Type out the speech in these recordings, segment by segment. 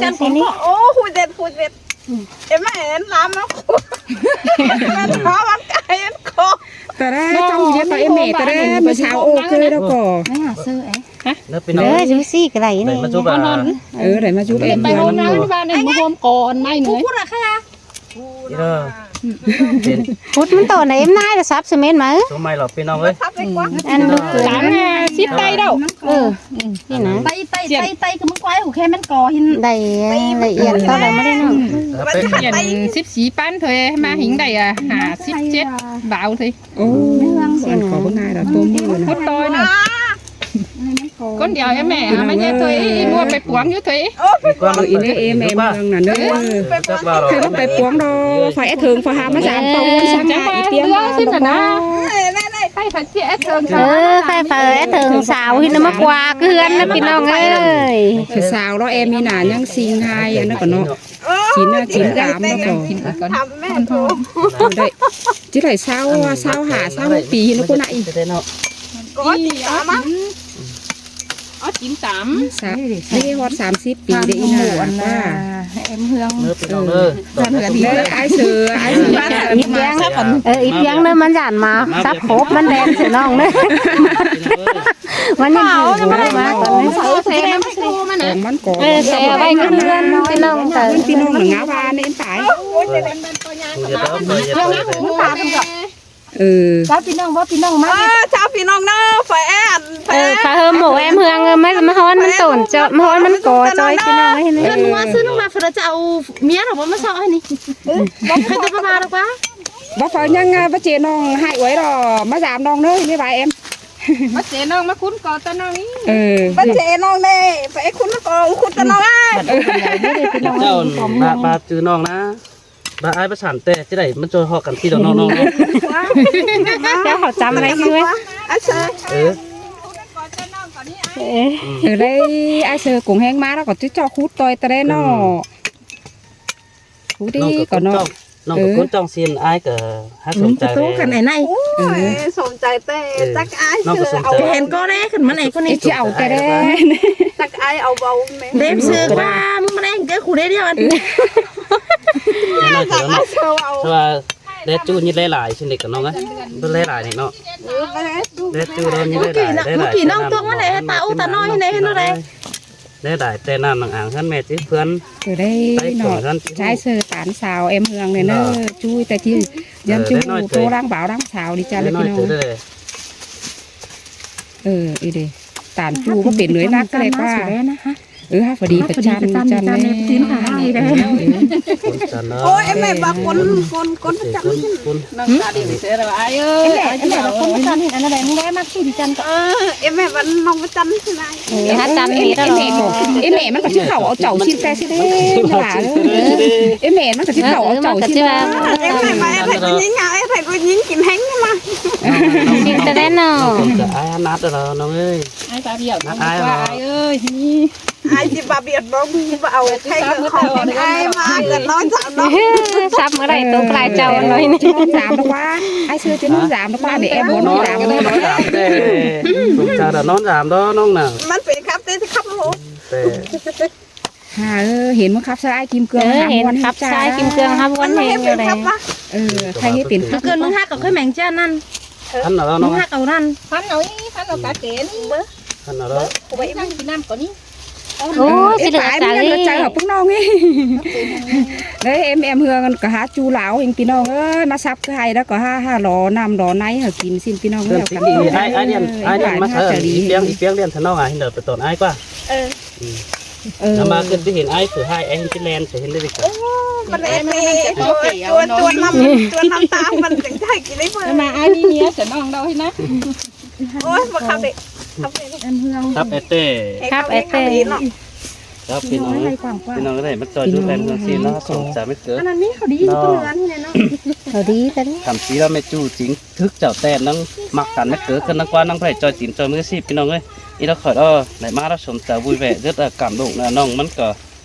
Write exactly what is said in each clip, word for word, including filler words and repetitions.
Ăn con có, ô, hụi dệt, hụi dệt. Em mà em làm nó khổ. Em làm nó ăn cái em khổ. Tơ đe, ꞌchăm dệt ꞌtoi em mẹ, tơ đe, ꞌmự sau ô kê đó có. Hả? Nó pin. Ơ, nó dú sí cái này đảy ꞌmá dúp à. Ơ, đảy ꞌmá dúp em. Pay hôm ꞌnáng ꞌva ꞌnị, ꞌmự hôm có ăn ꞌmạy ꞌnới. Đi đó. Pên. Pút ꞌmắn ꞌtố ꞌnị em ꞌnái là sắp sớm ꞌmá. Số ꞌmạy lỏ pin ꞌnọng ơi. Ăn đu cư. Láng à, síp tay đâu. Ơ, ꞌnị ꞌnớ. Tay, tay, tay, tay, ꞌcọ ꞌmắn quái, ꞌcọ khe ꞌmắn có hin. Đảy, đảy yên ꞌtoi đảy ꞌmá đảy ꞌnọng. Yên síp sí pán thôi, ꞌmá hính đảy à, hả, síp chết, bảo thôi. Ô, ăn có báu ꞌngai là tôm mưa. Hút ꞌtoi ꞌnớ. Con đéo em mẹ, à, ꞌmá nhé thôi, ꞌmá pay puống ꞌnhứ thôi. Ơ, ꞌnị em, em ꞌmướng ꞌnặn ꞌnớ. Chắc ꞌva lỏ. Khay ꞌmá pay puống đó, phải ét hương, phải hả ꞌmá dản tông ꞌnhớ, săng hả, ꞌí piếng đó. Phải, phải ét hương. Ơ, phải, phải ét hương sau hin ꞌnớ ꞌmá quà ꞌcứ ꞌhướn ꞌnớ ꞌpi ꞌnọng ơi. Phải sau đó em ꞌnị ꞌnạ, ꞌnhắng sinh hai, ăn ꞌnớ ꞌcọ ꞌnớ. Chín, à, chín tám đó có. Thăm mẹ thôi. Đảy. Chứ đảy sau, sau hả, sau pi nó ꞌcọ ꞌnị. Có chín tám á? Có chín tám. Sa-, đảy hót sám síp pi đảy ꞌnạ. Em Hương. Ơ, ái sư, ái sư. Ih piếng, ơ, ih piếng ꞌnớ ꞌmắn dản ꞌmá. Sắp khốp ꞌmắn đen sửa ꞌnọng ꞌnớ. ꞌMắn ꞌnhắng phủ phủ ꞌmá ꞌcọ ꞌnị. Ơ, xe ꞌmắn có. Ơ, xe ꞌvạy ꞌcọ ꞌhướn ꞌpi ꞌnọng ꞌtẹ. ꞌPi ꞌnọng ꞌnớ ngá ꞌva ꞌnị tải. Ơ. Chào ꞌpi ꞌnọng, báu ꞌpi ꞌnọng ꞌmá. Ơ, chào ꞌpi ꞌnọng ꞌnớ, phải ăn, phải ăn. Ơ, phải hơm mộ em Hương, ơ, ꞌmá, ꞌmá ꞌhón ꞌmắn tổn, ꞌchọ, ꞌmá ꞌhón ꞌmắn có ꞌchoi ꞌpi ꞌnọng ꞌnớ. Hơm ꞌmắn tổn ꞌchoi. Khay tơ ꞌmá ꞌva lỏ ꞌquá. Báu phải ꞌnhắng, à, báu ꞌchế ꞌnọng ꞌhại uối lỏ, ꞌmá dám ꞌnọng ꞌnớ, ꞌnị ꞌva em. Báu ꞌchế ꞌnọng ꞌmá khún có tơ ꞌnọng ꞌnị. Ơ. Báu ꞌchế ꞌnọng ꞌnị, phải khún có, khún tơ ꞌnọng ꞌnớ. Ơ. Chào ꞌnọng, ꞌva, ꞌva chứ ꞌnọng ꞌnớ. ꞌVa ái báu sản ꞌtẹ, chứ đảy ꞌmắn ꞌchọ ꞌhọt căn ꞌpi đó ꞌnọng ꞌnọng. Chào hảư chăm ꞌnị ꞌnớ. Ái sư. Ơ. Ơ. Ơ, đảy ái sư cũng ꞌhéng ꞌmá ꞌnớ ꞌcọ chứ ꞌchọ khút ꞌtoi tơ đe ꞌnớ. Khút đi ꞌcọ ꞌnọng. ꞌNọng ꞌcọ ꞌcốn ꞌchong xin ái ꞌcọ hák sôm chaư ꞌtẹ. Ôi, sôm chaư ꞌtẹ. Chắc ái sư au. Hên ꞌcọ đe, khửn ꞌmắn ꞌnị ꞌcọ ꞌnị. Chứ au ꞌtẹ đe. Chắc ái au báu ꞌmé. Đêm sư ꞌquá, ꞌmắn ꞌnị ꞌcọ khủ đe điêu ăn. Chắc ái sư au. Đe ꞌchu ꞌnhính lai lai xin đảy ꞌcọ ꞌnọng ơi. Đe lai lai ꞌnị ꞌnọng. Đe ꞌchu đó ꞌnhính lai lai, lai lai. Kỉ ꞌnọng tuông ꞌmắn ꞌnị, ta u ta ꞌnọi ꞌnị ꞌnớ đe. Đe lai ꞌtẹ ꞌnặn nẳng ảng ꞌhướn ꞌmẹ chứ ꞌphướn. Ơ đe ꞌnọ, ái sư tán sau em Hương ꞌnị ꞌnớ, ꞌchu ꞌtẹ chứ. Dăm ꞌchu tô ꞌláng báo ꞌláng sau đi chăn ꞌpi ꞌnọng. Ơ, ꞌí đe. Tán ꞌchu báu pên ꞌnới ꞌnặc ꞌtẹ ꞌquá. Ơ, hák pha đi pha chăn, chăn ꞌnị. Ôi, em mẹ bảo con, con, con chăn. Ơ, em mẹ bảo ꞌnọng chăn. Ơ, hák chăn ꞌnị ꞌtẹ ꞌnị. Em mẹ ꞌmắn ꞌcọ chứ khảu au chảu xin ꞌtẹ ꞌsứ đe. Em mẹ ꞌmắn ꞌcọ chứ khảu au chảu xin ꞌtẹ. Em mẹ bảo em phải có nhính ngáo, em phải có nhính kín ꞌhéng ꞌnớ ꞌmá. Xin ꞌtẹ đe ꞌnọng. Ái nát rồi ꞌnọng ơi. Ái ta biêng. Ái ơi. Ai ꞌchí ꞌva biêng bóng bảo khay ꞌcọ khong ai ꞌmá ꞌcọ ꞌnón dám ꞌnọng. Sắp ꞌmá đảy tô lai chảu ꞌnọi ꞌnị. Dám ꞌnọng ꞌquá. Ái sư ꞌchí ꞌnón dám ꞌnọng ꞌquá đảy em bón ꞌnón dám ꞌnọng. Sum chaư đa ꞌnón dám đó ꞌnọng nả. ꞌMắn phải khắp ꞌtẹ ꞌchí khắp ꞌlụk. Hả, ơ, hên ꞌmá khắp ꞌsai ái Kim Cương. Ơ, hên khắp ꞌsai ái Kim Cương hăm ꞌmuôn ꞌhéng ꞌnớ đe. Ơ, khay ꞌhế pên khắp. Cơn ꞌmướng hák ꞌcọ khay mẻng chăn ꞌnặn. Khăn nào đó ꞌnọng. Hák au ꞌnặn. Khăn au ꞌnị, khăn au cá té ꞌnị. Khăn nào đó. Ôi, ơ, xin lỗi ái chào ꞌmắn đi. Chào ꞌpứng ꞌnọng ꞌnị. Đe, em, em Hương ꞌcọ hák ꞌchu láo ꞌhêng ꞌpi ꞌnọng ơi, ꞌmá sắp ꞌcứ ꞌhại đó ꞌcọ hák, hák lo năm lo ꞌnị hảư kin ꞌsịn ꞌpi ꞌnọng ơi. Ai, ai điện, ai điện ꞌmá thử, ꞌí piếng, ꞌí piếng điện thử ꞌnọng à, hên đảy pay tỏn ai ꞌquá. Ơ. Ơ. Năm ꞌmá ꞌcứn ꞌchí hên ái phủ ꞌhại, ái hên ꞌchí len, ꞌchí hên đảy ꞌcọ. Ơ, ꞌmắn ꞌlẹ ꞌtẹ, ơ, chuôn, chuôn năm, chuôn năm ta ꞌmắn chắng ꞌchí ꞌlới ꞌmá. Năm ꞌmá ai ꞌnị ꞌnhá ꞌsớ ꞌnọng đaư ꞌhịt ꞌnớ. Ôi, ꞌmá khắp đảy, khắp đảy. Khắp ꞌtẹ. Khắp ꞌtẹ. Khắp ꞌpi ꞌnọng ơi. ꞌPi ꞌnọng ơi, ꞌmá ꞌchoi dú ꞌlen ꞌhương ꞌsịn ꞌnớ, sôm chaư ꞌmá ꞌcứ. Ăn ꞌnị khảu đi, ꞌcọ ꞌlươn ꞌnị ꞌnớ. Khảu đi ꞌtẹ. Thăm ꞌsí ꞌlẹo ꞌmá ꞌchu chính thức chảu ꞌtẹ ꞌnắng ꞌmặc căn ꞌmá ꞌcứ ꞌcứn ꞌnắng ꞌquá ꞌnắng phải ꞌchoi chính ꞌchoi ꞌmá ꞌsịn ꞌpi ꞌnọng ơi. Ê, ꞌnị khỏi đó, đảy ꞌmá ꞌnớ sôm chaư vui vẻ, rất là cảm động ꞌnớ, ꞌnọng ꞌmắn ꞌcọ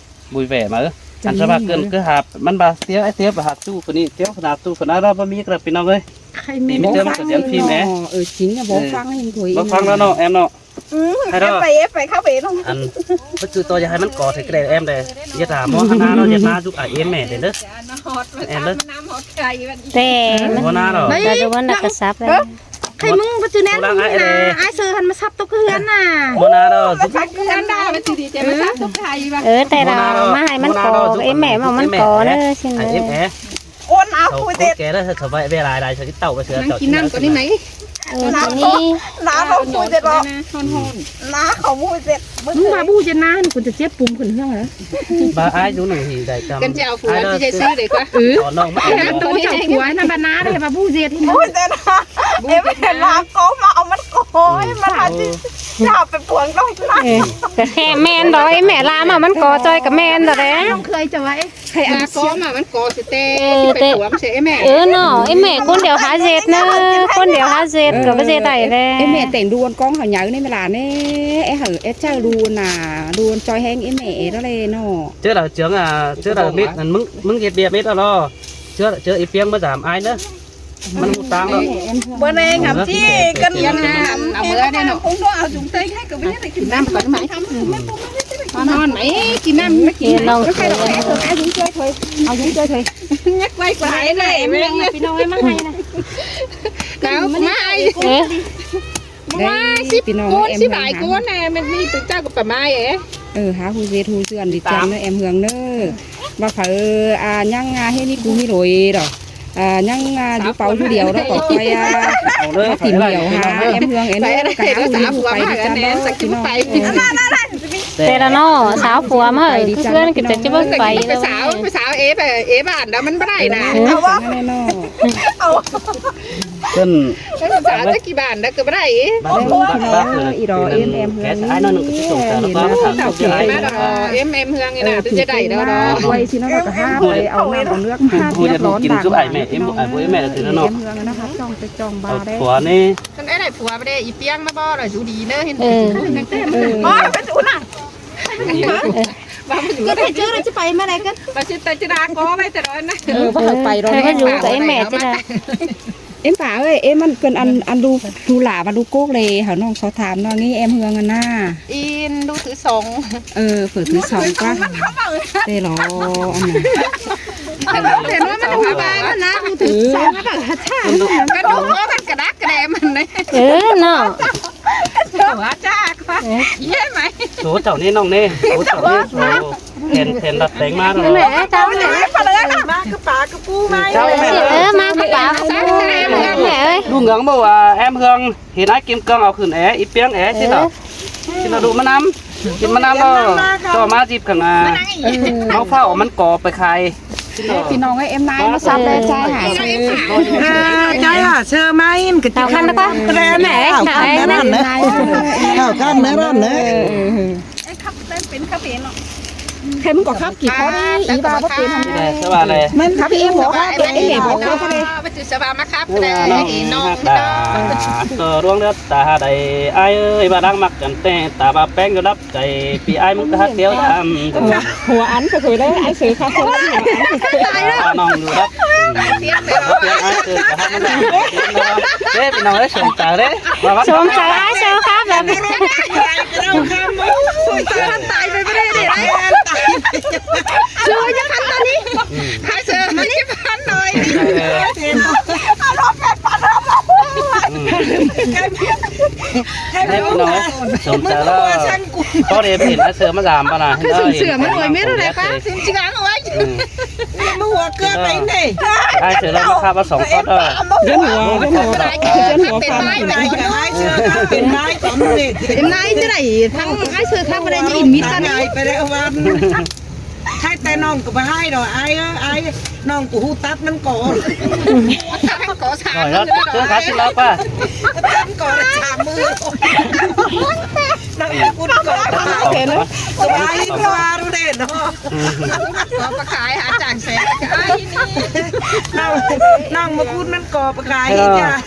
vui vẻ ꞌmá ꞌnớ. Ăn ꞌsớ ꞌva ꞌcứn ꞌcứ hạp, ꞌmắn ꞌva ꞌtiếu, ái ꞌtiếu ꞌva hạp ꞌchu ꞌcọ ꞌnị, ꞌtiếu ꞌva hạp ꞌchu ꞌcọ ꞌnị, ꞌlẹo ꞌmá ꞌmí ꞌcọ ꞌpi ꞌnọng ơi. Khay ꞌmí ꞌtiếu ꞌmắn ꞌcọ dán phim ꞌnớ. Ơ, chính là bó phăng ꞌhêng thôi. Bó phăng ꞌnớ ꞌnọng, em ꞌnọng. Ê, ê, ê, ê, khắp ê luôn. Ăn, báu chứ ꞌtoi ꞌchớ hảư ꞌmắn ꞌcọ ꞌtẹ ꞌcọ đảy em đảy. ꞌDệt hả, ꞌmưa hăn ꞌná ꞌnớ, ꞌdệt ꞌná dú ải ꞌếm mẹ đảy ꞌnớ. Em đảy. Té ꞌmưa ꞌná ꞌnớ. Đấy, đu ꞌmắn ꞌnớ ꞌcọ sắp đảy. Khay ꞌmứng báu chứ ꞌnén ꞌmắn ꞌnớ, ai sơ hăn ꞌmá sắp tốc ꞌhướn ꞌnớ. ꞌMưa ꞌná ꞌnớ, sắp ꞌhướn ꞌnớ, báu chứ đi ꞌchớ ꞌmá sắp tốc khay ꞌva. Ơ, té đaư, ꞌmá hảư ꞌmắn ꞌcọ, ꞌếm mẹ ꞌmá ꞌmắn ꞌcọ ꞌnớ, ꞌsịn ꞌnớ. Ôn áo khui ꞌdệt. Kẻ đó thật vậy, về lại lại, sao cái tàu cái sửa. Ăn tàu kin ꞌnặn ꞌcọ đi ꞌnị. Ơ, kin ꞌnị. Áo khui ꞌdệt ꞌló. Ăn áo khui ꞌdệt. ꞌMứng ꞌva ꞌbụ ꞌdệt ꞌnớ, ꞌcốn ꞌchớ chếp pum khửn ꞌhương hả? Ba ai dú ꞌnưng hỉ đảy căm. Kăn ꞌchí au phua, ai đó ꞌchí ꞌchí chứ đảy ꞌquá. Ư. Tỏ ꞌnọng ꞌmá. Ăn ꞌtoi ꞌchí au phua ꞌnớ, ba ꞌnớ, ba ꞌbụ ꞌdệt. ꞌBụ ꞌdệt. Em ꞌdệt ꞌnớ. Lam có mà ꞌmắn ꞌcọ, em ꞌmắn hả chứ. Chả phải phua đôi ꞌnớ. Ơ, ꞌcọ khe ꞌmen đó, ꞌếm mẹ lam ꞌmá ꞌmắn ꞌcọ ꞌchoi ꞌcọ ꞌmen đó đé. ꞌNọng khơi ꞌchọ ꞌva, ê. Khay ăn ꞌcọ ꞌmá ꞌmắn ꞌcọ ꞌsịn té, ơ, ꞌchí té. Phua ꞌchớ ꞌếm mẹ. Ơ, ꞌnớ, ꞌếm mẹ ꞌcốn điêu hả ꞌdệt ꞌnớ, ꞌcốn điêu hả ꞌdệt, ꞌcọ báu ꞌdệt đảy đé. Ơ, ꞌếm mẹ tẻng đu ăn ꞌcóng hảư nháư ꞌnị ꞌmá ꞌlạ ꞌnị, ê hảư, ê ꞌchạư đu ꞌnớ, đu ăn ꞌchoi ꞌhéng ꞌếm mẹ đó ꞌlẹ ꞌnớ. ꞌChớ đaư ꞌchướng à, ꞌchớ đaư mết, ꞌmứng, ꞌmứng ꞌdệt ꞌviạk mết ꞌló. ꞌChớ, ꞌchớ ꞌi ꞌpiếng ꞌmá dám ai ꞌnớ. ꞌMắn ꞌhụ ꞌtáng ꞌló. Bơ ꞌnê ngắm ꞌchí, cân ꞌmắn ăn, ăn, ăn ꞌmứa đé ꞌnớ. Cũng đó, ăn dúng têng hay, kin ꞌnặn ꞌcọ ꞌmá. Ăn, ăn, ꞌmá kin ꞌnặn, ꞌmá kin ꞌnặn. Ê, ꞌnọng. Ăn dúng ꞌchới thôi, ăn dúng ꞌchới thôi. Nhắc quay quay ꞌnị, ꞌmá ꞌnọng ꞌmá hảư ꞌnớ. Nào, ꞌmá hảư. Ê. Đấy, ꞌpi ꞌnọng ơi, em Hương hả? Ơ, hả, hu ꞌdệt hu ꞌdọn đi chăm ꞌnớ, em Hương ꞌnớ. Và phải, à, ꞌnhắng, à, hên ꞌmí cu ꞌmí ꞌlới đó. À, ꞌnhắng, à, dú páu dú điêu đó, ꞌcọ quay, à, tìm hiểu hả, em Hương ơi ꞌnớ, cả hả, hu ꞌdệt hu pay đi chăm đó, ꞌpi ꞌnọng. Té đaư ꞌnớ, sáo phua ꞌmá hảư, ꞌcứ ꞌcốn ꞌcọ ꞌchí báu pay. Pay sáo, pay sáo ê, pay ê bản đó ꞌmắn báu đảy ꞌnớ. Ơ, sáo ꞌnớ ꞌnớ. Cơn Sáo ꞌchớ kỉ bản đó ꞌcọ báu đảy. Bác, bác, bác, ꞌí đó em, em Hương ké ai nó nụ cái tổng cả nó bác thảo ꞌchớ ai. Bác đó, em, em Hương ꞌnị ꞌnớ, ꞌtứ ꞌchớ đảy đó đó. Quay thì nó là cả hai, quay ao nắng ao nước, hát hu tiếp đón kin đảng giúp ai mẹ, em, ai bố em mẹ là từ nó nọ. Em Hương nó hát trong cái trong ba đấy. Phua ꞌnị. Cơn ê đảy phua báu đảy, ꞌi ꞌpiếng ꞌmá báu đảy dú đi ꞌnớ. Ơ. Ơ. Ơ, báu dú ꞌnớ. Báu dú. Cái thầy chứ nó chứ pay ꞌmá đảy cơn. Báu chứ ta chứ đa có ꞌmá ꞌtẹ đó ꞌnớ. Ơ, báu pay đó. Thầy báu dú cái em mẹ chứ đa. Em pá ơi, em ꞌmắn cơn ăn, ăn đu, đu lả và đu cốc ꞌlẹ, hả ꞌnọng so tham ꞌnọng ꞌnị em Hương ꞌnớ. In đu thứ song. Ơ, phở thứ song ꞌquá. Té lo, ăn nà. Té lo ꞌmắn đu ba ꞌnớ, đu thứ song ꞌnớ, hả chả. Cơn đu có cơn cả đá kè ꞌmắn ꞌnị. Ơ, ꞌnớ. Hả chả ꞌquá. Ơ. Dễ ꞌmá. Số chảu ꞌnị ꞌnọng ꞌnị, số chảu ꞌnị, số. Then, then đặt téng ꞌmá ꞌnớ. Mẹ, cháu mẹ. Má ꞌcọ pá ꞌcọ pú ꞌmá. Cháu mẹ. Ơ, má ꞌcọ pá ꞌcọ pú mẹ ơi. Đu ngưỡng ꞌmá, à, em Hương, hên ai Kim Cương au khửn é, ꞌi ꞌpiếng é, ꞌsịn ꞌnớ. Ơ. ꞌSịn ꞌnớ đu ꞌmá ꞌnắm. Kin ꞌmá ꞌnắm ꞌnớ. Cho ꞌmá dịp khẳng, à, máu pháo ꞌmắn ꞌcọ pay khai. Ê, ꞌpi ꞌnọng ơi, em nai ꞌmá sắp đảy ꞌchái hả. Ơ, ꞌchái hả, sơ ꞌmá in, kơ ꞌchí khăn ꞌnớ ꞌquá. Khăn ꞌnớ ꞌnớ. Khăn ꞌnớ ꞌnớ. Ơ, ơ, ơ. Ê, khắp tên pên khắp pên ꞌnớ. Khay ꞌmắn ꞌcọ khắp kỉ khó đi, ꞌí ba báu pên hả. Ê, sơ ꞌva ꞌlẹ. ꞌMắn khắp ꞌí báu khắp pên, ꞌí báu khắp pên. Báu chứ sơ ꞌva ꞌmá khắp ꞌlẹ, ꞌí ꞌnọng. Tơ ꞌluống ꞌnớ ta hả đảy, ai ơi, ꞌva đang ꞌmặc căn ꞌtẹ, ta ꞌva ꞌpéng dú đắp. Cái pi ai ꞌmắn ꞌcọ hát tiếu tham. Hua ăn ꞌcọ thôi đấy, ai sơ khắp thôi. Hua ăn. À, ꞌnọng dú đắp. Ai sơ khắp ꞌmắn. Đấy, ꞌpi ꞌnọng ơi, sông chả đấy. Sông chả ai sơ khắp lắm. Sơ nhá khăn ta đi. Ai sơ, ai sơ khăn rồi. Đấy, ꞌpi ꞌnọng ơi, sông chả đó. Có đi, ꞌpi ꞌnọng ai sơ ꞌmá dám ꞌva ꞌnớ. Cái sông sửa ꞌmá ꞌnọi mết ꞌnớ ꞌquá. Sông chả ꞌnọi. Ê, ꞌmá hua ꞌcọ pay ꞌnị. Ai sơ ꞌlạ ꞌmá khắp ꞌva sông khắp đó. Dân hua, dân hua. Dân hua pên ꞌmá. Ai sơ khắp pên ꞌmá. Pên ꞌmá chứ đảy thắng ai sơ khắp pên ꞌmá. Pên ꞌmá pay đảy ꞌvan. Hai ꞌtẹ ꞌnọng ꞌcọ báu hai đó, ai ơi, ai, ꞌnọng ꞌcọ hu tắt ꞌmắn ꞌcọ. Tắt ꞌmắn ꞌcọ sám. Rồi đó, chứ khá xin lỗi ꞌquá. Tắt ꞌmắn ꞌcọ sám ꞌmự. ꞌNọng ꞌcọ hu tắt ꞌmắn ꞌcọ. Ai, ꞌcọ hu tắt ꞌmắn ꞌcọ. Ai, ꞌnọng, ꞌnọng ꞌmá hu tắt ꞌmắn ꞌcọ pay khai. Hello. Chả.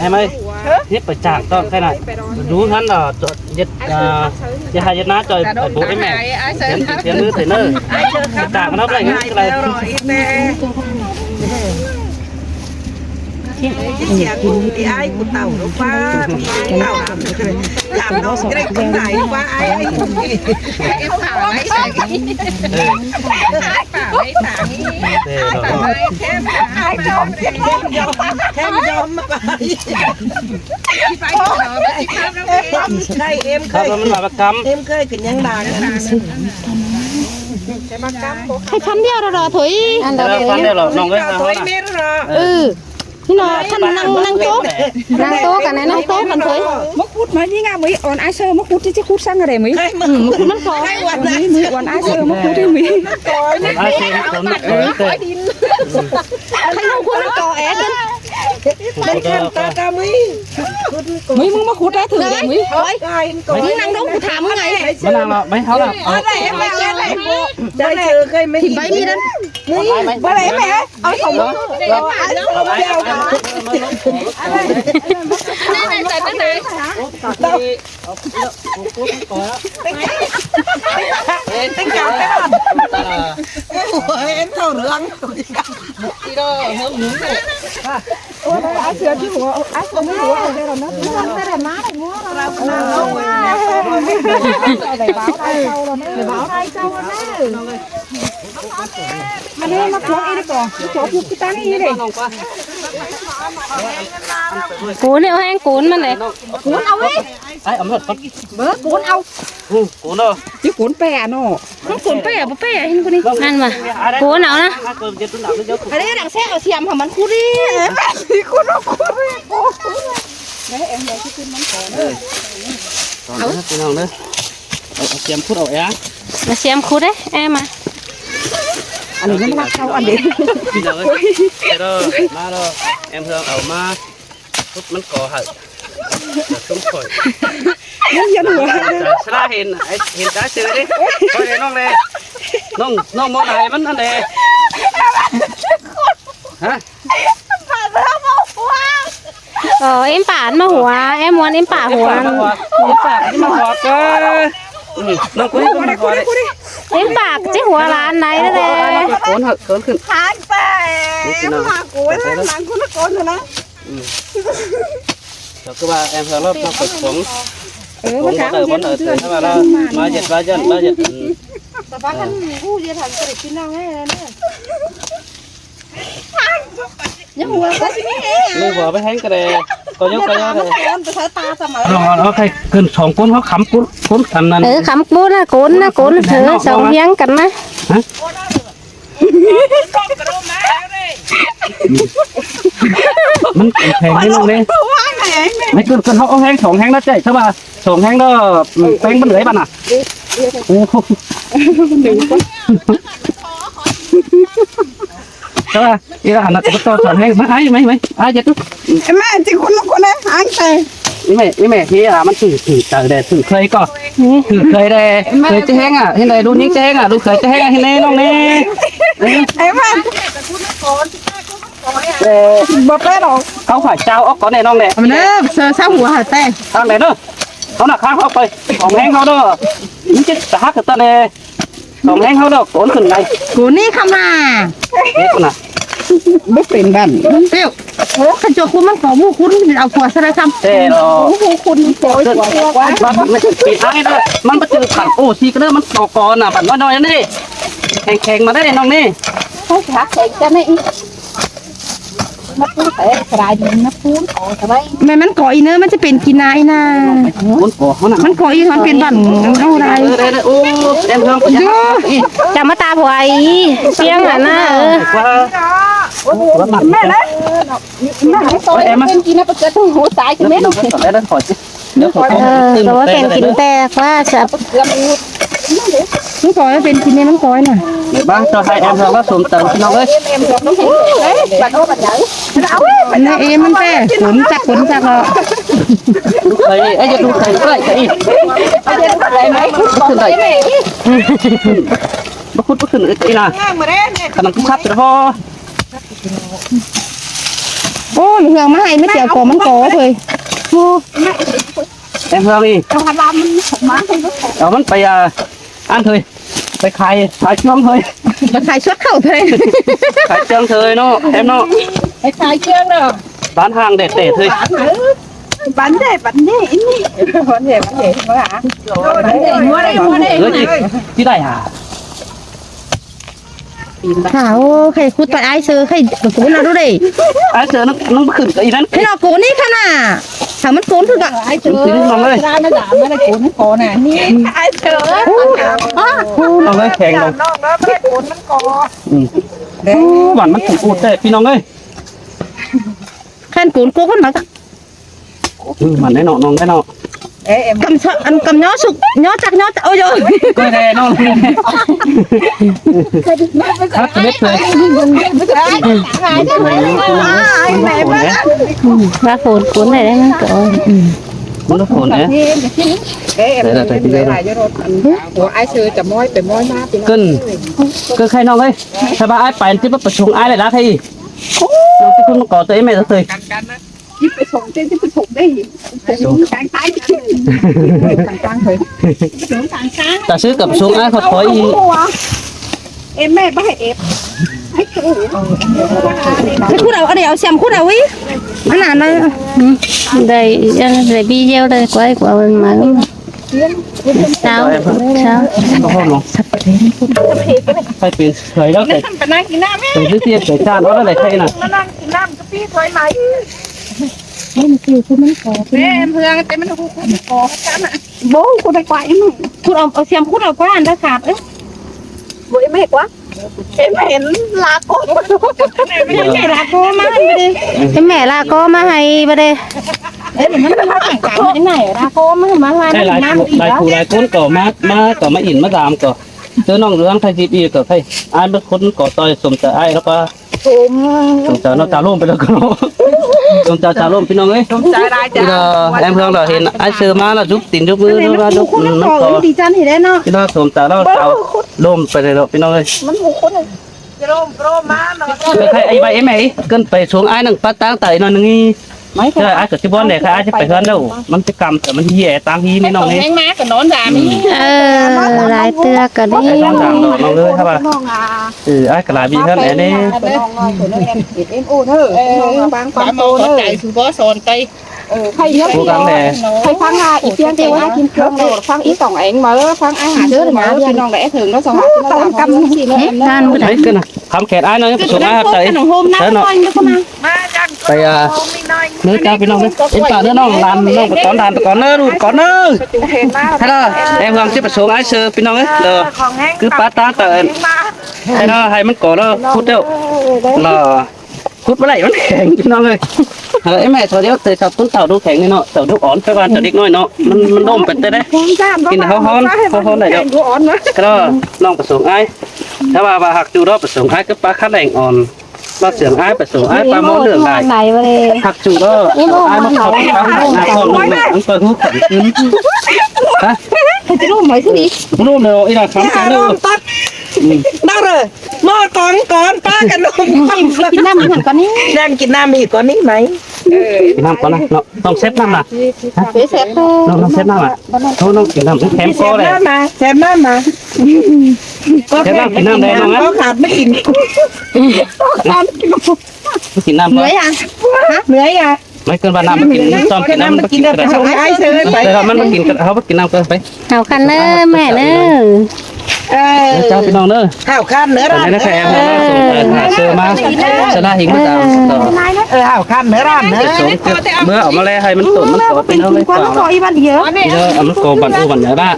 Em ơi, hít phải chảng tọn cái này. Đú ngắn là ꞌdệt, à, ꞌdệt hả ꞌdệt ꞌná ꞌchoi, ai bố em mẹ. Phiến, phiến ꞌmứ thế ꞌnớ. Chảng nó ꞌlẹ ꞌngớn cái này. Ai, cu tau lu pa, mi tau. Tau lu, cái này cũng phải ai, ai. Em thả máy sảy. Ai thả máy thả. Ai thả máy thêm thả. Ai cho thêm, thêm vô mà. Đây, em khơi. Khơi mà cắm. Em khơi cái nhang đàng. Hãy phắn đeo rồi đó thôi. Ăn đó. Phắn đeo rồi, nòng cái. Thôi, mẹ rồi. Ừ. Thế nó thân năng, năng tố. Năng tố cả này, năng tố còn thôi. Mốc hút mà như ngà mới on ai sơ, mốc hút chứ, chứ hút sang ở đây mới. Ừ, mốc hút mắn có. Mới, mới on ai sơ, mốc hút thì mới. Ai sơ, mốc hút. Hay mốc hút mắn có é chứ. Đang khen ta ta mới. Mới, mới mốc hút đã thử đây mới. Ôi. Mới năng đúng, cô thả mới ngày. Mới năng là, mới háo là. Ôi, đây, em, em, em. Thì bái mi đó. Mới, bái em, em. Ôi, không. Ôi, em thâu rương. Ôi, ai sửa chứ hùa, ai sửa mới hùa, ôi, đây là nó. Để báo ai sau rồi, để báo ai sau rồi. Mà đây mà cuốn đi đi con, cái chỗ chụp cái tán đi đi. Cốn eo hang cốn mà này. Cốn ao ấy. Ai, ấm thật. Bớ cốn ao. Ừ, cốn ao. Chứ cốn pè nó. Nó cốn pè, bớ pè, hình con đi. Ăn mà. Cốn ao nè. Ở đây đằng xe ở xiêm hả, mắn cút đi. Cút nó cút đi. Đấy, em lấy cái cút mắn cốn. Còn nữa, chị Hồng nữa. Ờ, ờ, xem phút ẩu é. Nó xem khút đấy, em à. Ăn nó lắc sau ăn đi. Chị Hồng ơi, cái đó, má đó, em Hương ẩu má. Phút mắn có hả? Nó sống khỏi. Nó yên hùa. Sá hên, hên cá sư đi. Thôi đi, nông đi. Nông, nông món này, mắn ăn đi. Hả? Ờ, em pả ăn mà hùa, em muốn em pả hùa. Em pả ăn mà hùa cơ. Ừ, nó cũng không hùa đấy. Em pả chứ hùa là ăn này đấy. Cốn hả, cốn khửn. Hán pả, em pả cốn, hán cốn, cốn hả? Ừ. Cháu cứ bảo em hương lớp nó phải cuống. Cuống bắt đầu, bắt đầu từ nó vào đó. Má giật, má giật, má giật. Tao bắt thằng ngu giật thằng cái này kỹ năng ấy. Nó hùa cái gì ấy. Nó hùa với háng cái này. Có nhớ, có nhớ này. Nó, nó khai cơn sóng cốn, nó khắm cốn, cốn thằng này. Ừ, khắm cốn á, cốn á, cốn thử nó sóng nó hiếng cắn á. Hả? Mắn phèng đấy, nông đấy. Mấy cơn, cơn hốc háng, sóng háng nó chạy sao mà, sóng háng nó, ừ, phèng vẫn lấy bạn à? Ồ. Sao à? Đi ra Hà Nội có to sóng háng, mắn ai, mày, mày, ai chết tôi. Em mẹ, chị khuôn, khuôn đấy, anh tè. Ý mẹ, ý mẹ, thì à, mắn thử, thử tờ để thử khơi coi. Thử khơi đây, khơi chứ háng à, hên đây, đu nhính chứ háng à, đu khơi chứ háng à, hên đây, nông nè. Em mẹ. Ê, bơ pé đâu. Không phải chao ốc có nè, nông nè. Mà nè, sao, sao hùa hả tè? Ăn đấy nữa. Không là khác ốc coi. Không hén không đâu. Những chiếc cá hắc người ta nè. Không hén không đâu, cốn khửn này. Cốn đi không à? Thế con à? Bốc lên bàn. Tiêu. Ủa, cái chỗ khu mắn có mu khún, ao phua sao đây thăm? Thế nó. Mu khún, phua, phua, phua. Bắt, bắt, bắt, bắt, bắt, bắt, ô, xì cái đó, mắn có, có nè, bắt nói nói đi. Kheng, kheng mà đấy, nông đi. Thôi, hả, kheng cho này. Mắn cũng phải, phải đi, mắn cũng có, phải. Mẹ mắn có ý nữa, mắn sẽเป็นกินนายนะ. Cốn có, nó nè. Mắn có ý, mắnเป็นbản,เอาอะไร? Đây, đây, đây, ô, em Hương, có. Chả mà ta buổi, siêng hả na, ừ. Quá. Quá mặn. Mẹ đấy. Ôi, em á. Em chỉ nó có cái thùng hũ sái cho mẹ. Nó, nó, nó, nó khỏi chứ. Nó khỏi. Ờ, có cái kén tè quá, chả. Không có, nó kén tè, nó có nè. Để bác cho hai em Hương bác xuống tầng cho nó với. Nè, em ăn tè, cuốn chắc, cuốn chắc rồi. Đu khơi, ấy, đu khơi, đu khơi, đu khơi. Bác khửn đẩy. Bác khửn, bác khửn, ấy là. Khả năng cũng sắp rồi đó. Ô, mẹ Hương, má hay mẹ Tiểu có mắn có thôi. Ô. Em Hương đi. Đó, mắn phải, à, ăn thôi. Phải khai, khai trương thôi. Phải khai xuất khẩu thôi. Khai trương thôi nó, em nó. Phải khai trương rồi. Bán hàng để để thôi. Bán đẻ, bán đẻ, ít nhỉ. Bán đẻ, bán đẻ, mua hả? Mua đây, mua đây. Ơ, chị, chị đẩy hả? Hả, ô, khay khút tay ai sơ, khay khút nào đu đây. Ai sơ, nó, nó khửn cái gì đấy. Khay nó khốn đi khăn à. Hả, mứn khốn thôi ạ. Ai sơ, nó khốn thôi. Nó đã, nó khốn, nó khốn à. Ai sơ. Nó khén rồi. Nó khốn, nó khốn. Ừ. Ú, bản mắn khửn út đấy, phi nong ơi. Khen cún cú khen mà. Ừ, mà đấy nọ, nọ, đấy nọ. Ê, em. Cầm sọ, ăn cầm nhó sụp, nhó chắc, nhó chắc, ôi dồi. Coi đây, nọ. Hắt cái bếp thôi. Ba phốn cuốn này đấy, nó có. Ừ. Nó có phốn đấy. Ê, em. Đấy là thầy video này. Ủa, ai sư chả mối, phải mối má, thì nó. Cân, cân khay nọ ấy. Thầy bà ai phải chứ bắt phải xuống ai lại đá thầy. Nó cái không có tới mẹ rồi. Chứ phải sống, chứ phải sống đây. Sống. Sống căng căng. Sống căng căng thôi. Sống căng căng. Ta xứ cặp xuống ai khỏi khỏi. Em mẹ bắt em. Ai cứ. Cái khu đầu, ở đây, xem khu đầu ý. Nó là nó. Ừ. Đây, đây video đây, quay của mình mà. Sao? Sao? Phải pin sưởi đó, phải. Phải dứt tiết, phải chan đó, nó lại thay nè. Ê, em Hương, em nó cũng có chán ạ. Bố, cô đây quay em. Cô ông, ông xem, cô nào quay ăn đã sạp ấy. Bố em mệt quá. Em mẹ là cô. Em mẹ là cô má hay đi. Em mẹ là cô má hay bà đi. Em mẹ là cô má hay bà đi. Đây là đại phủ đại cốn cỏ má, má cỏ má ỉn má dàm cỏ. Tớ nong dưỡng thay dịp y cỏ thay. Ai mất khốn cỏ tôi sum tớ ai nó qua. Sum tớ nó tao lôm bên đó cỏ. Sum tớ tao lôm phi nong ơi. Sum tớ đại. Bây giờ em Hương là hiện ai sư má là giúp tin giúp ư nó qua giúp nó có. Đi chăn thì đấy nó. Phi nong sum tớ nó tao lôm bên đây đó phi nong ơi. Mình không khốn. Cái khai ấy vậy em ấy, cân phải xuống ai nâng phát táng tại nó nâng y. Chứ ai cỏ chứ bón để khai ai chứ phải hơn đâu. Mắn chứ cầm tớ mắn hiê táng hi mẹ nong ấy. Em má cỏ nón già mí. Ờ, lai tưa cỏ đi. Ai nón già nọ nong ơi hả bà. Ừ, ai cỏ lai bị hơn em đi. Em ôn hơ. Em ôn hơ. Bang bang bang ôn hơ. Chạy sứ bó sòn tay. Ờ, khay yớp. Cố gắng để. Khay phang ha, ý kiến kêu ha, kim cương để phang ý tổng ảnh mà, phang ai hả chứ mà, phi nong để thường nó xong hả, nó tổng làm cầm. Gì nữa em nói. Đấy, cái này. Khám kẹt ai nói, cái số ai hấp tẩy. Hôm nay nó coi nó. Tại, à, nơi ta phi nong đấy. Em cả nữa nong làm, nong có con đàn, có con nữa, đủ con nữa. Thế là, em Hương chứ phải số ai sơ phi nong ấy. Rồi. Cứ pá tá tờ. Thế nó hay mắn có đó, phút đâu. Là. Khút bá đảy mắn kheng phi nong ơi. Hả, em mẹ cho điếu tơi sọc tún tảo đu kheng này nọ, tảo đu ón, phải ban tảo đích nói nọ. Mắn, mắn đôm pên tơi đấy. Kinh háo hón, háo hón đảy đâu. Cái đó, nong phải xuống ai. Thế mà bà hạc chủ đó phải xuống ai cứ pá khát đèn òn. Bà xuống ai phải xuống ai pá món đường đảy. Hạc chủ đó, ai mắn khóc khát đèn òn, mắn coi hút khẩn cứng. Hả? Phải chứ đu mấy thứ đi. Mắn đôm này, ý là khám cái nữa. Đau rồi. Mò con con, pá cái nôm. Kinh năm hẳn con ý. Đang kinh năm thì con ý mấy. Kinh năm con à? Nó, nong xếp năm à? Hả? Xếp thôi. Nong, nong xếp năm à? Thôi, nong kinh năm cũng kém có đấy. Xếp năm mà, xếp năm mà. Xếp năm kinh năm đây, nong á. Có khát mới kinh. Có khát mới kinh. Kinh năm con. Lưới à? Hả? Lưới à? Mấy cơn ba năm mà kinh, tóm kinh năm mà kinh. Ai sơ. Đây là mắn mà kinh, háo bắt kinh năm cơ, phải. Hảo khăn nơ, mẹ nơ. Ơ, chào phi nong nơ. Hảo khăn nơ. Còn đây là các em nó sơ má. Sơ lá hình bắt đầu. Ơ, hảo khăn nơ ran nơ. Bữa ở mà lẽ hay mắn tổn, mắn tổn, phi nong lẽ. Thì nó, à, mắn có bạn ô bạn nhớ ba.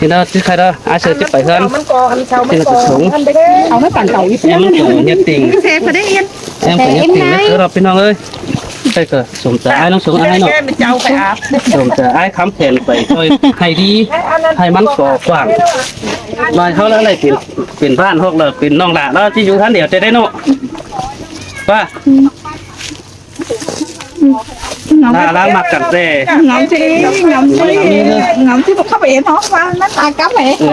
Thì nó chứ khai đó, ai sơ chứ phải hơn. Thì nó cứ sống. Hảo mắn tổn tàu ít. Em mắn tổn nhiệt tình. Xe phải đấy yên. Em phải nhắc tin nhắc cứ đọc phi nong ơi. Đây cơ, sum tớ ai nong sum ai nọ. Sum tớ ai khám khen phải thôi hay đi, hay mắn có quảng. Mà háo là này pin, pin van hoặc là pin nong lạ đó chứ dụ hẳn điều tê đấy nọ. Ba. Là, là mặc cắn tê. Ngắm chứ, ngắm chứ. Ngắm chứ, không phải nó mà, nó ta cắm này. Ừ.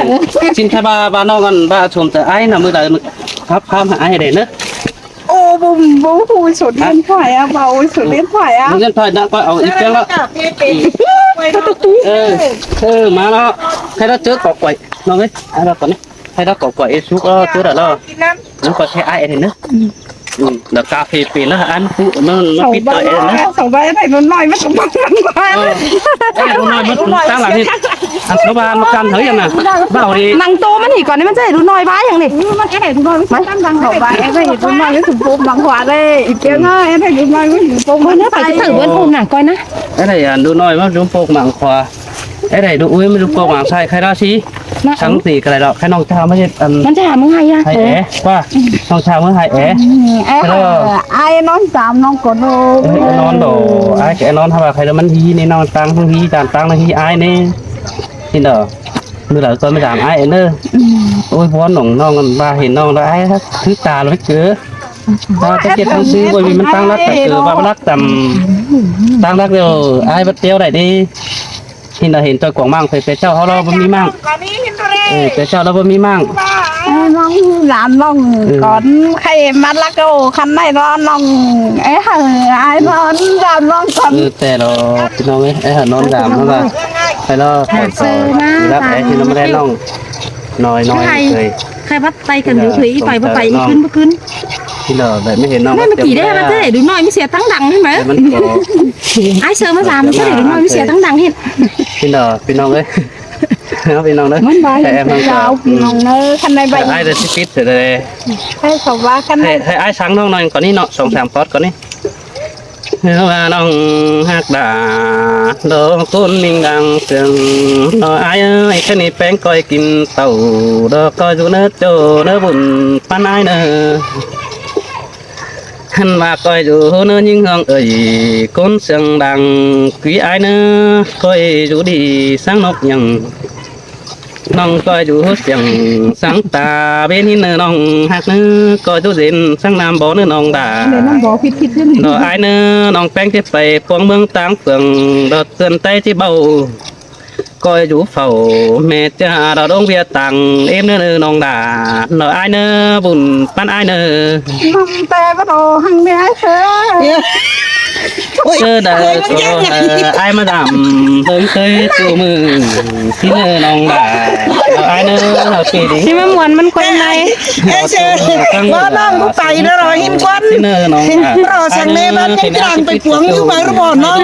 Xin khai ba, ba nong ăn, ba sum tớ ai nọ, mưa là khắp khám ai để nữa. Ô, bố, bố hu số điện thoại à, bảo ôi số điện thoại à. Số điện thoại đã gọi ở ít tiếng đó. Ừ, ừ, má nó. Hay đó trước có quậy. Nó ấy, ai đó có này. Hay đó có quậy, xúc đó, trước đó đó. Nó có thể ai này nữa. Ừ. Đa cà phê pì ꞌnớ, ăn pú, ꞌnớ, ꞌnớ pít tơ ên ꞌnớ. Sau ꞌva ꞌnị ꞌlụk ꞌnọi ꞌmá tủm ꞌpứng ꞌmá khua. Ơ, ꞌnị ꞌlụk ꞌnọi ꞌmá tủm ꞌtáng lăng ꞌnị. Ăn sau ꞌva ꞌnọ căn hới ꞌnớ. Bảo đi. Năng tô ꞌmắn hỉ ꞌcọ ꞌnị ꞌmắn ꞌchí ꞌlụk ꞌnọi ꞌva hăng ꞌnị. Sau ꞌva ꞌnị ꞌlụk ꞌnọi ꞌmá tủm ꞌpứng ꞌmá khua ꞌnị. ꞋI ꞌkiếng ꞌnị, ꞌnị ꞌlụk ꞌnọi ꞌmá tủm ꞌpứng ꞌmá khua ꞌnị. Ôi, ꞌnị pay ꞌchí thử bươn hôm nả ꞌcoi ꞌnớ. ꞌNị ăn ꞌlụk ꞌnọi ꞌmá tủm ꞌpứng ꞌmá khua. ꞌNị ꞌlụk ꞌnọi ꞌmá tủm ꞌpứng ꞌmá sai khai đó sí. Săng tỉ ꞌcọ đảy ꞌlẹo, khai ꞌnọng ꞌchạ ꞌmá ꞌdệt ăn. ꞌMắn ꞌchạ ꞌmá ꞌhại ꞌhá. ꞌHại ế, ꞌquá. ꞌNọng ꞌchạ ꞌmá ꞌhại ế. Ơ, ải ꞌnón dam ꞌnọng ꞌcọ đô. Ơ, ải ꞌnón đô. Ải ꞌcọ ải ꞌnón ꞌhá ꞌva khai ꞌnọng ꞌmắn hí ꞌnị ꞌnọng ꞌtáng ꞌhí, dam ꞌtáng ꞌnọng hí ải ꞌnị. Hên đô. ꞌMự đaư ꞌcọ ꞌmí dam ải ꞌnớ. Ôi, bón ꞌnọng ꞌnọng ꞌva hên ꞌnọng đa ải thứ ta lắm ꞌcọ. Ta ꞌchí ꞌdệt ꞌtáng ꞌsứ ꞌcọ ꞌmí ꞌmắn ꞌtáng lắc ta ꞌcọ ꞌva ꞌmắn lắc tăm. ꞌTáng lắc điêu ải bắt ꞌteo đảy đi. Hên đa hên ꞌtoi quảng ꞌmáng phải pé ꞌchạu ꞌháu ꞌló báu ꞌmí ꞌmáng. Ơ, pé ꞌchạu ꞌló báu ꞌmí ꞌmáng. ꞌNọng dam ꞌnọng ꞌcọ khay ꞌmắn lắc ꞌcọ khăn ꞌnị ꞌnọng ꞌnọng. Ê, hảư ải ꞌnón dam ꞌnọng ꞌcọ. Ơ, té ꞌló ꞌpi ꞌnọng ơi, ê, hảư ꞌnón dam ꞌnọng ꞌva. Ê, ꞌló khỏi khỏi. Lắc ê, hên ꞌnọng ꞌmá đé ꞌnọng. ꞌNọi ꞌnọi. Khai bắt tay khăn dú thuế, ꞌi pay báu pay, ꞌi ꞌcứn báu ꞌcứn. Hên đô, đảy ꞌmá hên ꞌnọng. ꞌNị ꞌmá ꞌki đé ꞌva ꞌtếng đảy ꞌlụk ꞌnọi ꞌmí sia ꞌtáng đăng hên ꞌmá. Ải ꞌsớ ꞌmá dam ꞌmá ꞌtếng đảy ꞌlụk ꞌnọi ꞌmí sia ꞌtáng đăng hên. Hên đô, ꞌpi ꞌnọng ơi. Hên đô, ꞌpi ꞌnọng ơi. ꞌMắn ꞌva hên ꞌpi ꞌnọng ơi. Ải đảy ꞌchí pít đảy. Ải sau ꞌva khăn ꞌnị. Ải, ải săng ꞌnọng ꞌnọi ꞌcọ ꞌnị ꞌnọ, song sam pót ꞌcọ ꞌnị. ꞌNọng ꞌhặc đa, đo ꞌcốn ꞌminh đang sương. ꞌNọ ải ơi, khăn ꞌnị ꞌpéng ꞌcoi kin tảu, đo ꞌcoi dú ꞌnớ ꞌchọ ꞌnớ bun ꞌpắn ải ꞌnớ. Hăn ꞌva ꞌcoi dú ꞌnớ ꞌnhính ꞌhướng ơi, ꞌcốn sương đang quí ải ꞌnớ, ꞌcoi dú đi săng ꞌnộc nhăng. ꞌNọng ꞌcoi dú siêng săng ta bên hên ꞌnớ ꞌnọng ꞌhặc ꞌnớ, ꞌcoi dú dên săng nam bó ꞌnớ ꞌnọng đa. Đo ải ꞌnớ ꞌnọng ꞌpéng ꞌchí pay ꞌpuông ꞌmướng ꞌtáng phường, đo ꞌtươn ꞌTáy ꞌchí báu. ꞌCoi dú phảu ꞌme ꞌchạ đo đống ꞌviạk tang êm ꞌnớ ꞌnọng đa. ꞌNọ ải ꞌnớ bun ꞌpắn ải ꞌnớ. ꞌNọng té báu đo hăng ꞌme ải ꞌsớ. ꞌSớ đaư ꞌcọ ải ꞌmá dam ꞌtếng ꞌtới ꞌchu ꞌmự. ꞌSín ꞌnớ ꞌnọng đa. ꞌNọ ải ꞌnớ hảư pí đi. ꞌSín ꞌmá muôn ꞌmắn ꞌquay ꞌnị. Ê, ꞌsớ. Báu ꞌnọng báu pay ꞌnớ ꞌló hên ꞌquán. ꞌSín ꞌnớ ꞌnọng đa. Báu săng ꞌnê ꞌmắn ꞌnhắng chang pay ꞌpuông dú báu ꞌmá ꞌnọng.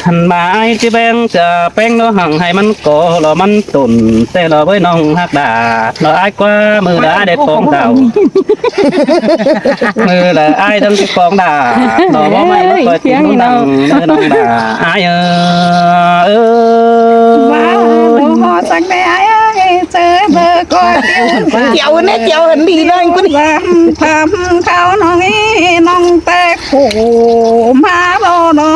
Hăn ꞌva ải ꞌchí ꞌpéng ꞌchạ ꞌpéng ꞌnớ hăng hảư ꞌmắn ꞌcọ ꞌló ꞌmắn tổn té ꞌló ꞌvới ꞌnọng ꞌhặc đa. ꞌNọ ải ꞌquá ꞌmự đa ải đảy pong đao. ꞌMự đa ải đang ꞌchí pong đa. ꞌNọ báu ꞌmạy ꞌnớ ꞌcoi kin ꞌnọng đa. ꞌNớ ꞌnọng đa. Ải ơ. Ơ. Báu ꞌló hó săng ꞌnê ải ơi. ꞌChớ báu ꞌcọ ꞌtiếu. ꞌTiếu ꞌnê ꞌtiếu hẳn đi ꞌnọng ꞌcốn. Dam tham kháo ꞌnọng ꞌnị ꞌnọng té khổ ꞌmá ꞌló ꞌnọ.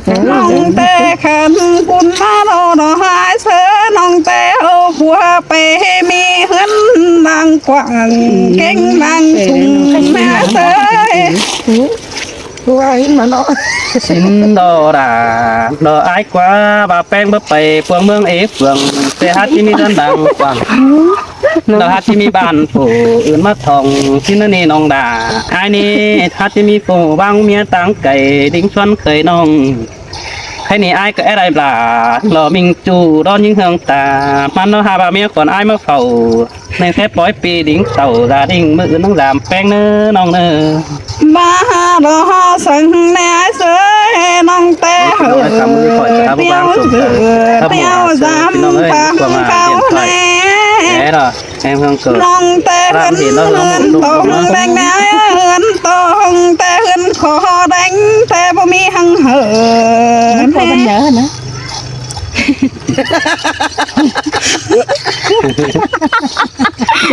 ꞌNọng té khăn ꞌcốn ꞌmá ꞌló ꞌnọ ải ꞌsớ ꞌnọng té âu phua pay ꞌmí ꞌhướn đang quảng kéng đang sung ꞌmá ꞌsớ. Tua hên ꞌmá ꞌnọ. ꞌSín đo đa, đo ải ꞌquá ꞌva ꞌpéng báu pay ꞌpuông ꞌmướng ế phường, té hák ꞌchí ꞌmí ꞌhướn đang quảng. Đo hák ꞌchí ꞌmí bản phủ ứn ꞌmá thỏng, ꞌsín ꞌnớ ꞌnị ꞌnọng đa. Ải ꞌnị hák ꞌchí ꞌmí phủ ꞌváng ꞌmía ꞌtáng cay, đính ꞌsuăn khơi ꞌnọng. Khay ꞌnị ải ꞌcọ é đảy bla, lo ꞌminh ꞌchu đón ꞌnhính ꞌhướng ta, ꞌmắn ꞌnọ hák ꞌva ꞌmía cón ải ꞌmá phảu. ꞌNéng té pói pi đính tảu gia đình ꞌmự ứn ꞌnáng dam ꞌpéng ꞌnớ ꞌnọng ꞌnớ. ꞌVa ꞌhá lo hó săng ꞌnê ải ꞌsớ ꞌnọng té hảư ꞌtiếu dư ꞌtiếu dam păng kháo ꞌnê. ꞌNọng té hưn hưn tông đéng ꞌnê ải hưn tông té hưn khó đéng té báu ꞌmí hăng hảư.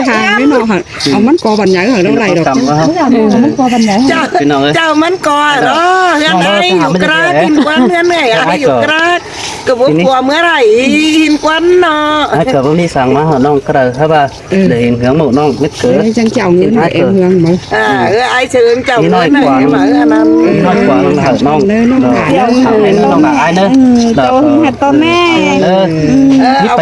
Hả, ꞌmí ꞌnọ hả? Au ꞌmắn ꞌcọ băn nháư hả, ꞌnọng đảy đọc. Ư, ꞌmắn ꞌcọ băn nháư hả? Chảu, chảu ꞌmắn ꞌcọ ꞌnọ, ꞌhướn ải hên ꞌcọ rák, hên ꞌquán ꞌhướn ải hên ꞌcọ rák. ꞌCọ báu ꞌcọ ꞌmưa đảy hên ꞌquán ꞌnọ. Ải ꞌcọ báu ꞌmí săng ꞌmá hảư ꞌnọng ꞌcọ đảy hả ꞌva. Đảy hên hưn ꞌmự ꞌnọng mết ꞌcọ. Ê, chắng chảu ꞌngớn ải em hưn ꞌmá. À, ơ, ải ꞌsớ chảu ꞌngớn ải em ꞌmá, ơ, ꞌnặn. ꞌNọi ꞌquá ꞌnọng hảư ꞌnọng. ꞌNọi ꞌquá ꞌnọng hảư ꞌnọng đảy ải ꞌnớ. Ư, tông hảư ꞌto ꞌme. Ư, ꞌmí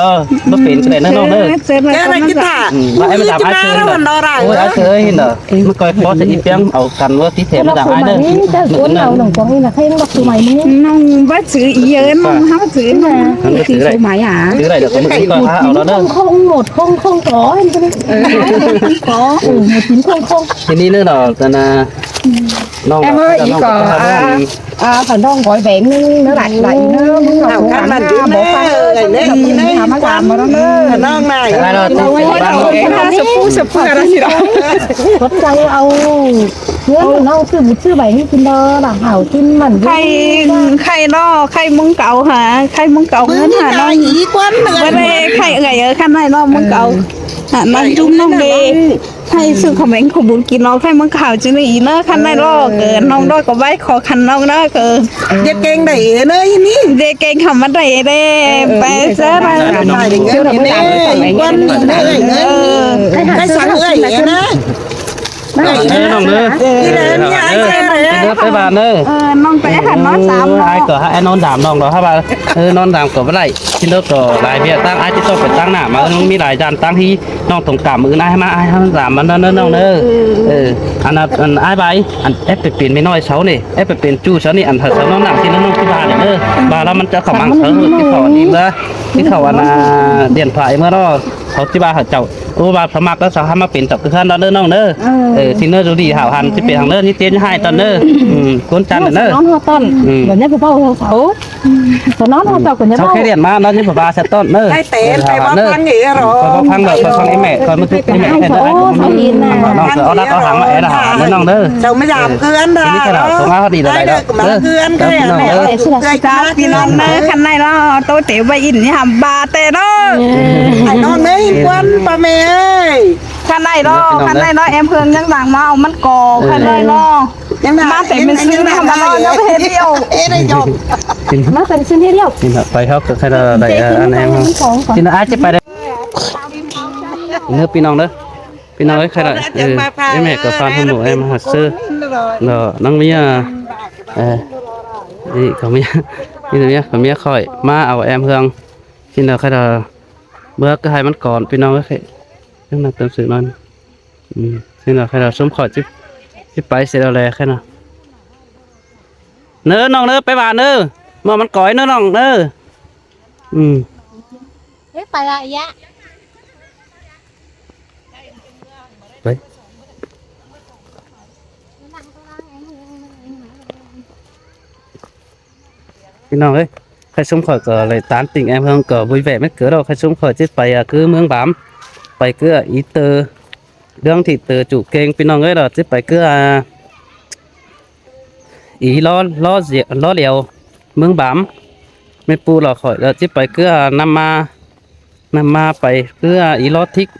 đó. Bác pên cái này nó nông đấy. Cái này cái thả. Ừ, bác em làm ai chơi đó. Ôi, ai chơi đó. Nó coi có thể đi tiếng ở cắn với tí thêm nó làm ai đấy. Cái cuốn nào đồng quảng là khen bác số máy nữa. Nông bác chữ ý ơi, nông háo chữ mà. Chữ số máy à? Chữ này được có một cái con háo đó. Không, không, một không không có. Có. Ừ, một chín không không. Thì đi nữa đó, tên là Em ơi, ý có, à, à, phải nông gói vé nữa, nó lại, lại nữa, nó không ăn ăn mà, chứ nó bố này, phá này, nó mà làm mà nó. Nông này. Cái này là tôi phải bán rồi. Sập phu, sập phu, cái đó gì đó. Có cái rau, ơ, nó là nông sư, một sư bảy mươi chín đó, đảm bảo chín mảnh. Khay, khay đó, khay mông cậu hả? Khay mông cậu ngân hả? Nông. Ý quán nữa. Bữa nay khay gầy ở khăn này nó mông cậu. Hả, nông chung nông đi. Hay sự khả mến khổ bún kín nó khai mong khảo chứ này nó khăn này lo cờ nông đó có bái khó khăn nông đó cờ. Dệt kênh đẩy nó ý ní. Dệt kênh khả mến đẩy đê. Bé sẽ là. Đẩy đăng cái này quan mình đẩy đẩy. Cái sáng đẩy nó. Đẩy nó nông nữa. Đi lên nhà ai. Nó tới bàn nữa. Nông té hẳn nó sám nó. Ai cờ hai non giảm nông đó hả bà? Ơ, non dam cỏ bá đảy. Xin đốt cỏ lai ꞌviạk ꞌtáng ai ꞌchí ꞌtộc phải ꞌtáng nả ꞌmá ꞌnọng ꞌmí lai dan ꞌtáng ꞌhí. ꞌNọng thông cảm ꞌmự ꞌnị ꞌmá ai ꞌhăm dam ꞌmắn ꞌnớ ꞌnớ ꞌnọng ꞌnớ. Ăn ăn ai ꞌvạy ăn ép pên ꞌmí ꞌnọi sau ꞌnị, ép pên ꞌchu sau ꞌnị ăn hảư sau ꞌnọng nẳng ꞌchí ꞌnớ ꞌnọng ꞌchí ꞌva ꞌnị ꞌnớ. ꞌVa ꞌlẹo ꞌmắn ꞌchọ khảu măng sau ꞌchí khảu đi ꞌva ꞌchí khảu ăn điện thoại ꞌmá ꞌnọ. Sau ꞌchí ꞌva hảư chảu. Ô, ꞌva sau ꞌmặc ꞌlẹo sau ꞌhăm ꞌmá pên chảu ꞌcứ ꞌhướn ꞌtọn ꞌnớ ꞌnọng ꞌnớ. Ơ, ꞌchí ꞌnớ dú đi hảo hẳn ꞌchí pên hẳn ꞌnớ ꞌnị ꞌtến ꞌhại ꞌtọn ꞌnớ. Cuốn chăn ꞌnớ. Sau khé điện ꞌmá ꞌnọ ꞌchí ꞌva ꞌva sẽ ꞌtọn ꞌnớ. Ai té, ai ꞌva ꞌphắng ꞌnị ꞌnớ. ꞋCoi ꞌphắng đảy, ꞌcoi ꞌphắng ꞌmí ꞌmẹ, ꞌcoi ꞌmí ꞌmí ꞌmẹ ꞌnớ. ꞌNọng ꞌcọ ók đắc ók háng ꞌmá é đa hả ꞌnớ ꞌnọng ꞌnớ. Sau ꞌmá dam ꞌcứ ꞌnớ. Sau ꞌmá ꞌhọt đi đảy đảy. Sau ꞌpi ꞌnọng ꞌnớ, khăn ꞌnị ꞌnọ ꞌtố té ꞌvạy ỉn ꞌnị hẳn ꞌva té ꞌnớ. Ai ꞌnọng ꞌnớ ꞌhịn quan ꞌpa ꞌmẹ ơi. Khăn ꞌnị ꞌnọ, khăn ꞌnị ꞌnọ em Hương ꞌnhắng đang ꞌmá au ꞌmắn ꞌcọ, khăn ꞌnị ꞌnọ. ꞌMá té ꞌmen ꞌsứ ꞌnị hảư ꞌmá ꞌnọ ꞌnhắng ꞌhế điêu. ꞌMá té ꞌmen ꞌsứ ꞌhế điêu. Pay ꞌhọt ꞌcọ khai đa đảy ăn em. ꞌChi ꞌnớ ai ꞌchí pay đảy. ꞌNớ ꞌpi ꞌnọng ꞌnớ. ꞌPi ꞌnọng ơi khai đa. Ơ, ꞌmẹ ꞌcọ ꞌphắn ꞌhướn ꞌmự em hảư ꞌsứ. ꞌNọ ꞌnăng ꞌmí, ơ, ơ, ꞌcọ ꞌmí, ꞌcọ ꞌmí, ꞌcọ ꞌmí khỏi ꞌmá au em Hương. ꞌChi ꞌnớ khai đa. Báu ꞌcọ hảư ꞌmắn cón ꞌpi ꞌnọng ơi. ꞌNăng tâm sự ꞌnọi. ꞌChi ꞌnớ khai đa ꞌsúm khỏi ꞌchí, ꞌchí pay sia đaư ꞌlé khai ꞌnớ. ꞌNớ ꞌnọng ꞌnớ pay ꞌva ꞌnớ. ꞌMá ꞌmắn cói ꞌnớ ꞌnọng ꞌnớ. Thế phải là dạ. Đấy. ꞌPi ꞌnọng ơi, khai ꞌsúm khỏi ꞌcọ đảy tán tỉnh em Hương ꞌcọ vui vẻ mết cớ ꞌlẹo, khai ꞌsúm khỏi ꞌchí pay, à, ꞌcứ ꞌmướng Bám, pay ꞌcứ, à, ꞌí tơ, ꞌlương thị tơ chủ kênh ꞌpi ꞌnọng ơi, ꞌlẹo ꞌchí pay ꞌcứ, à, ꞌí ꞌló, ꞌló ꞌdiu, ꞌló ꞌlẹo ꞌmướng Bám. ꞌMết ꞌpu ꞌlọ khỏi ꞌlẹo ꞌchí pay ꞌcứ, à, ꞌnặm ꞌmá, ꞌnặm ꞌmá pay ꞌcứ, à, ꞌí ꞌló Thích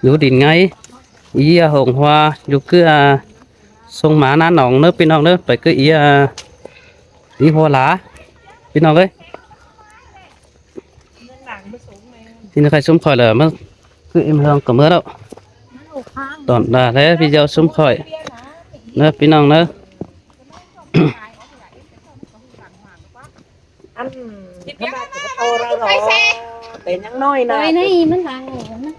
dú đin ngay, ꞌí, à, Hồng Hoa dú ꞌcứ, à, sông Má ꞌná nong ꞌnớ ꞌpi ꞌnọng ꞌnớ, pay ꞌcứ ꞌí, à, ꞌí Hoa Lá ꞌpi ꞌnọng ơi. ꞌChi ꞌnớ khai ꞌsúm khỏi ꞌlẹo ꞌmá ꞌcứ em Hương ꞌcọ ꞌmá ꞌlẹo. Tỏn đa ꞌlé video ꞌsúm khỏi ꞌnớ ꞌpi ꞌnọng ꞌnớ. Ăn, ăn ꞌcọ ꞌmá ꞌto ꞌnớ ꞌnớ. Té ꞌnhắng ꞌnọi ꞌnớ. Ôi, ꞌnị ꞌmắn vang ꞌnớ.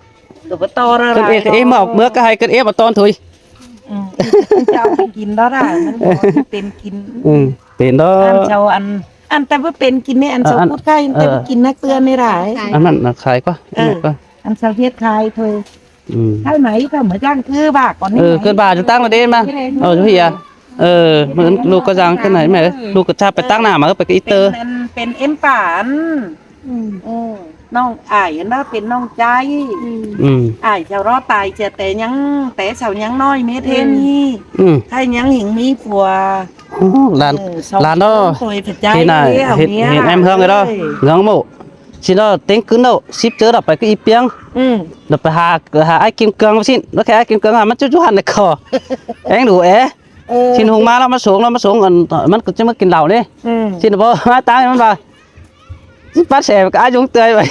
ꞌCọ ꞌmá ꞌto ꞌnớ ꞌnớ. Cơn ê, ê, ꞌmá ꞌmưa ꞌcọ hảư cơn ê ꞌmá ꞌtọn thôi. Ừ. Ăn chảu pên kin đó đa, ꞌmắn báu pên kin. Ừ, pên đó. Ăn chảu ăn, ăn ta báu pên kin ꞌnị, ăn chảu ăn, cút khay, ăn ta báu kin ꞌnặc ꞌtưa ꞌnị đa. Ăn ꞌmắn ꞌnạ khay ꞌquá, ăn ꞌmắn ꞌquá. Ăn chảu ꞌhiết khay thôi. Ừ. Khay ꞌmá ꞌcọ ꞌmá ꞌchắng ꞌcứ ꞌva cón ꞌnị. Ừ, cơn ꞌva ꞌchí ꞌtáng ꞌmá đên ꞌmá. Ơ, chú hỉ à. Ơ, ꞌmự ꞌlụk ꞌcọ dang cơn ꞌnị ꞌmẹ, ꞌlụk ꞌcọ chả pay ꞌtáng nả ꞌmá, pay ꞌcọ ꞌí tơ. Pên, pên ꞌếm pả ăn. Ừ. Ừ. ꞌNọng ải ꞌnớ pên ꞌnọng ꞌchái. Ừ. Ải sau ꞌló tai ꞌchưa té ꞌnhắng, té sau ꞌnhắng ꞌnọi mết ꞌhến ꞌnị. Ừ. Khay ꞌnhắng ꞌhịn ꞌmí pua. Ú, lan, ừ, lan đó. Hên à, hên, hên em Hương ơi đó. Hương ꞌmự. Xin đó, ꞌtếng ꞌcứn đó, síp ꞌchớ đó pay ꞌcứ ꞌí ꞌpiếng. Ừ. Đó pay hả, hả ai Kim Cương xin. Đó khay ai Kim Cương à, ꞌmắn ꞌchu ꞌchu hẳn ꞌnị ꞌcọ. Eng đủ é. Ừ. Xin hung ꞌmá ꞌlẹo ꞌmá sống ꞌlẹo ꞌmá sống, ơ, ꞌmắn ꞌcọ ꞌchí ꞌmá kin lảu ꞌnị. Ừ. Xin báu ꞌmá ꞌtáng ꞌmắn ꞌva. Síp pắt sẻ ꞌcọ ai dúng tươi ꞌvạy.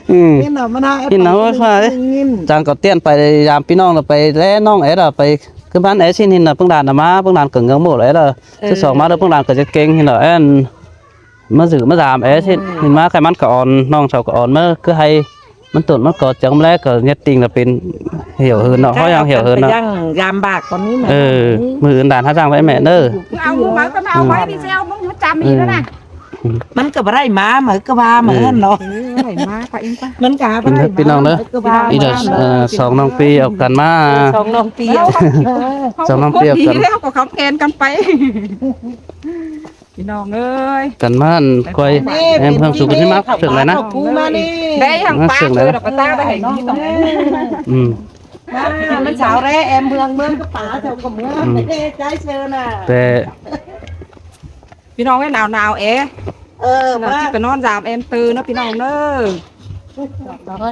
Ừ. Hin nó ꞌmá ꞌnạ, hin nó ꞌmá ꞌmá ꞌmá ꞌmá. Chang ꞌcọ tiên pay dam ꞌpi ꞌnọng ꞌnớ, pay ꞌlé ꞌnọng é đa, pay ꞌcứ ꞌmắn é ꞌsịn hin nó ꞌpứng đan ꞌnớ ꞌmá, ꞌpứng đan ꞌcọ ꞌngớng ꞌmộ é đa. Thứ song ꞌmá đa ꞌpứng đan ꞌcọ ꞌdệt keng hin nó ên. ꞌMá dú ꞌmá dam é ꞌsịn hin ꞌmá, khay ꞌmắn ꞌcọ ón, ꞌnọng sau ꞌcọ ón ꞌmá ꞌcứ ꞌhạy. ꞌMắn tủn ꞌmắn ꞌcọ chắng ꞌlé ꞌcọ nhiệt tình là pên, hiểu hơn nó, ꞌhó ꞌnhắng hiểu hơn nó. Dam bác ꞌcọ ꞌmí ꞌmá. Ừ, mưa ứn đan há dang ꞌvạy mẹ ꞌnớ. Au ꞌmá ꞌcọ ꞌnạ, ꞌvạy video ꞌmắn ꞌmá chăm hin nó ꞌnạ. ꞌMắn ꞌcọ báu đảy ꞌmá, ꞌmá ꞌcọ ꞌva ꞌmá hơn nó. ꞌMắn ꞌcọ báu đảy ꞌmá, ꞌpi ꞌnọng ꞌnớ. Ý đa, song ꞌnọng ꞌpi au căn ꞌmá. Song ꞌnọng ꞌpi au căn. Song ꞌnọng ꞌpi au căn. Đi ꞌlẹo ꞌcọ khắm khen căn pay. ꞌPi ꞌnọng ơi. Căn ꞌmá ăn quay, em Hương Sùng cái mắc sương này ꞌnớ. Đây hàng ꞌmá pá sương này ꞌnớ. Đọc cái ta đây. Ừ. ꞌMắn sau đé em Hương ꞌmướng ꞌcọ pá sau ꞌcọ ꞌmướng. Đé, ꞌchái sương ꞌnạ. Đé. ꞌPi ꞌnọng ơi, nao nao é. Ờ, nó ꞌmá. Chỉ có ꞌnón dam em tư ꞌnớ ꞌpi ꞌnọng ꞌnớ.